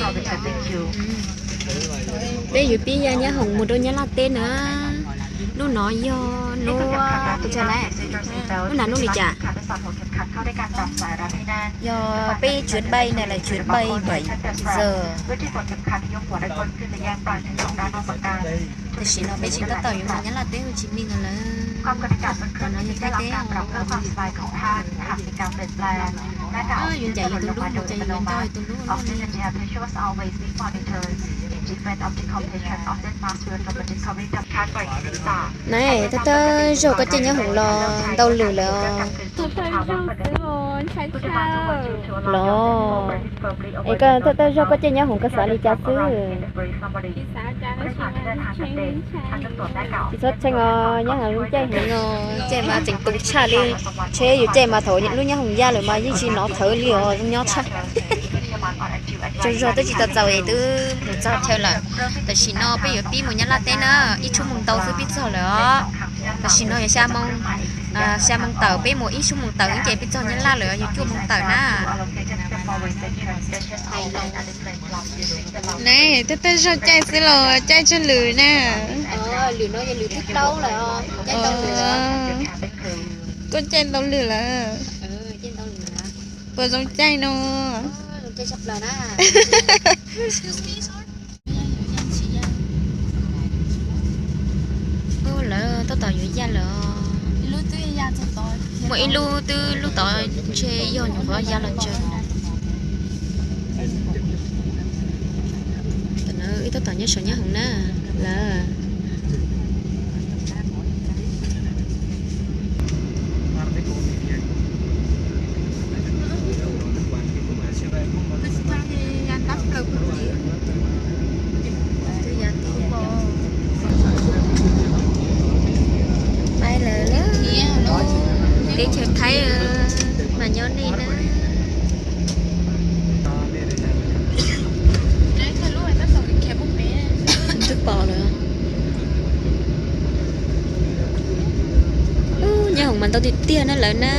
Peb yuav pib ya nyab hoom mus rau Nyab Laj teb na. Hnub no yog hnub, hnub na, hnub li cas? Yog peb chuyến bay này là chuyến bay bảy giờ. Tam sim no peb tseem tab tom yuav mus Nyab Laj teb Hồ Chí Minh lawm. Tam no yog Thaib teb. Yuav ncaim yus tus hlub mus ces yuav nco yus tus hlub no li. Nai, thawj thawj zaug koj caij nyab hoom los ntau lwm lawm os? Los, es koj thawj thawj zaug koj caij nyab hoom koj xav li cas xwb? Tsis txhob txheej os, nyab hoom caij heev os, caij mas tseem tu tshaj li. Tsheb yus caij mas thaum lub nyab hoom ya lawm mas yeej tsis hnov thawv li os, zoo nyob tshaj. Tsaug zog twb tsis tau txaus es twb mus txog chaw lawm. Tam sim no peb yuav pib mus Nyab Laj teb na, ib tshuab moos ntau xwb pib txog lawm os. Tam sim no yog xya moos, xya moos tawm, peb mus ib tshuab moos tawm ces peb txog Nyab Laj lawm, yog cuaj moos tawm na. Nai, thawj thawj zaug caij xwb los caij tsawg lwm na? Koj caij ntau lwm lawm. Puas zoo caij no? Lawv tab tom yuav ya lawm. Muaj ib lub twb lub tod ntshe yog nyuam qhuav ya los tsawg. Tam no wb tab tom nyob saum nyab hoom na lawm. Pais lawm, teb chaws Thaib mas nyob nej na. Twb pom lawm. Nyab hoom mas ntau tiag tiag na lawv na.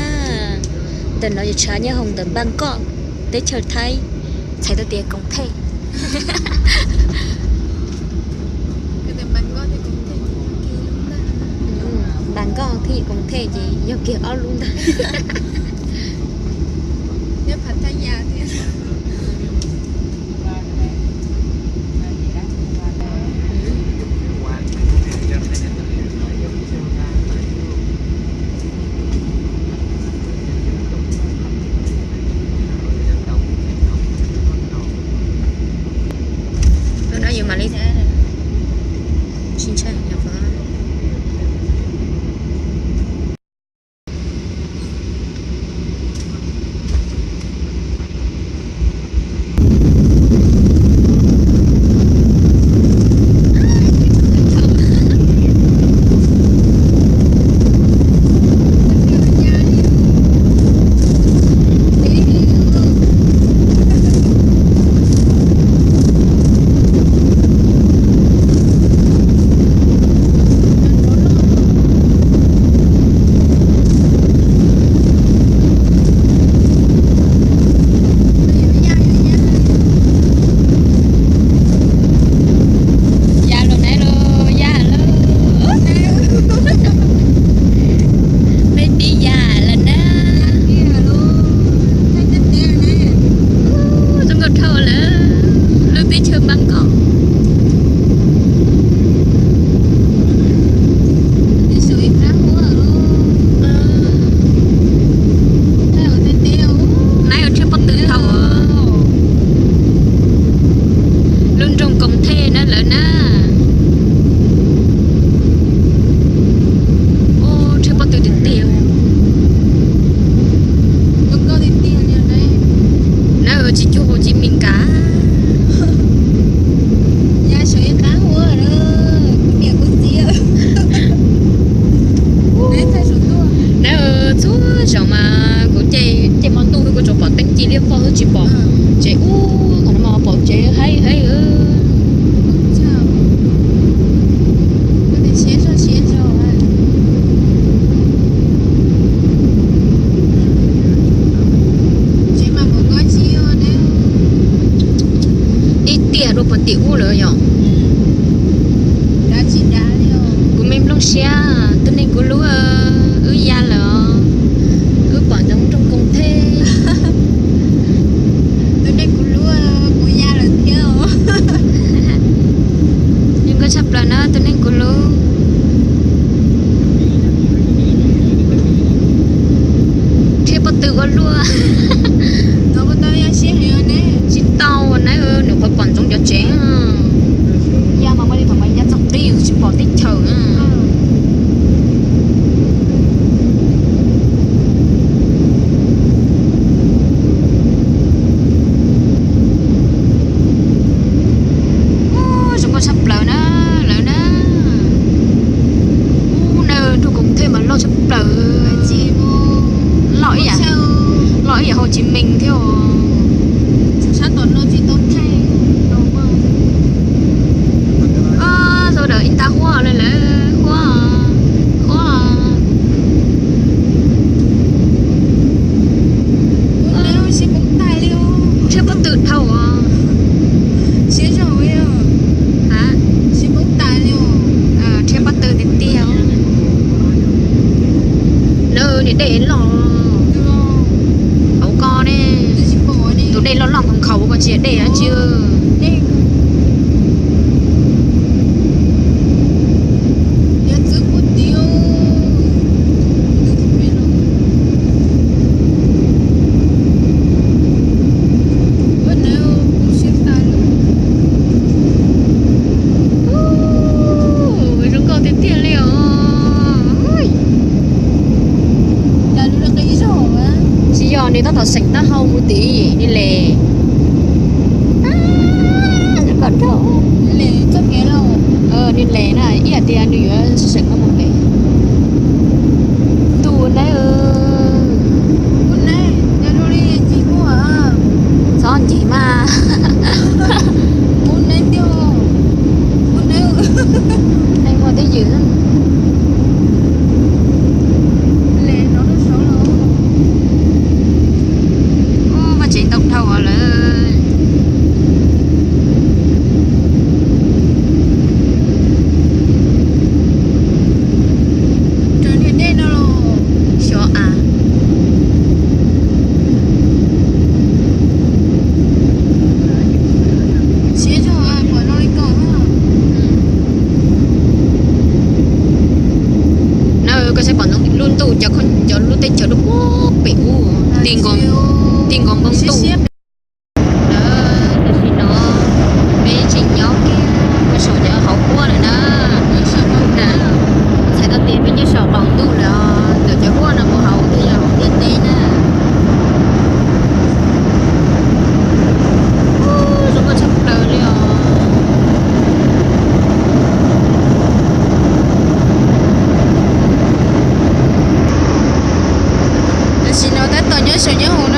Ntawm no yog tshav nyab hoom ntawm Npab Nkoj, teb chaws Thaib, txhais tau tias Koom Thej. Npab Nkoj thiab Koom Thej ces yog kiag ob lub ntag. Lub no yus mam li tsis ntshai nyuam qhuav. Ya los na los, ya los. Peb pib ya lawm na. Zoo nkauj dhau lawm. Lub teb chaws Npab Nkoj. Nai ua rhiab pob tw tau. Lub nroog Koom Thej na lawm na. Ua rhiab pob tw tiag tiag. Na tsis cuag Hồ Chí Minh kav. Tiag dua puag tim ub lawm yom. Kuv me nplooj siab, tus neeg kuv hlub, wb ya lawm os. Wb pom ntsoov nroog Koos Thej. Tus neeg kuv hlub, kuv ya lawm thiab os. Zoo nkauj tshaj plaws na tus neeg kuv hlub. Rhiab pob tw ua luaj. Tsis tau na, nws qhov pom ntsoov cov tsev. Ya mas muaj li thaum mas ya txog qib tsis pom teb chaws. Zoo nkauj tshaj plaws na, lawv na. Ub, na nroog Koos Thej mas loj tshaj plaws. Loj ib yam, loj ib yam Hồ Chí Minh thiab os. Sawv daws ib nta huab li lawm, huab, huab. Rhiab pob tw dhau os. Rhiab pob tw tiag tiag. Lawv niag dej loj hauv ko ne, tus dej loj loj nkhaus nkhaus ko tsis yog dej dab tsi. Zoo nkauj tiag tiag li os. Tsis yog, nws tab tom seem taub hau mus tid, nws les, nws les na, ib yam tias nws yuav seem no mus pem ntuj na. Txhob ncig mas. Neeg muaj twj ywm. Vaj tsev ntau dhau lawm. Xyov a. Na koj saib pom ntsoov lub ntuj, cov lub teb chaws lub pem ub, ti nkoos npoo ntuj. Tam sim no peb tseem nyob kiag puag saum cov hauv huab lawm na. Txhais tau tias peb nyob saum qaum ntuj lawm, ntawm cov huab no mus hauv twb yog hauv ntiaj teb na. Zoo nkauj tshaj plaws li os. Tam sim no tab tom nyob saum nyob hauv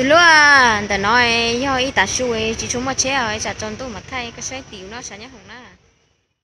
Tus hlub, ntawm no yog ib tav su tsis tshua muaj tsheb, tsam tsaus ntuj mam thaij koj saib tim no sav nyob hoom na.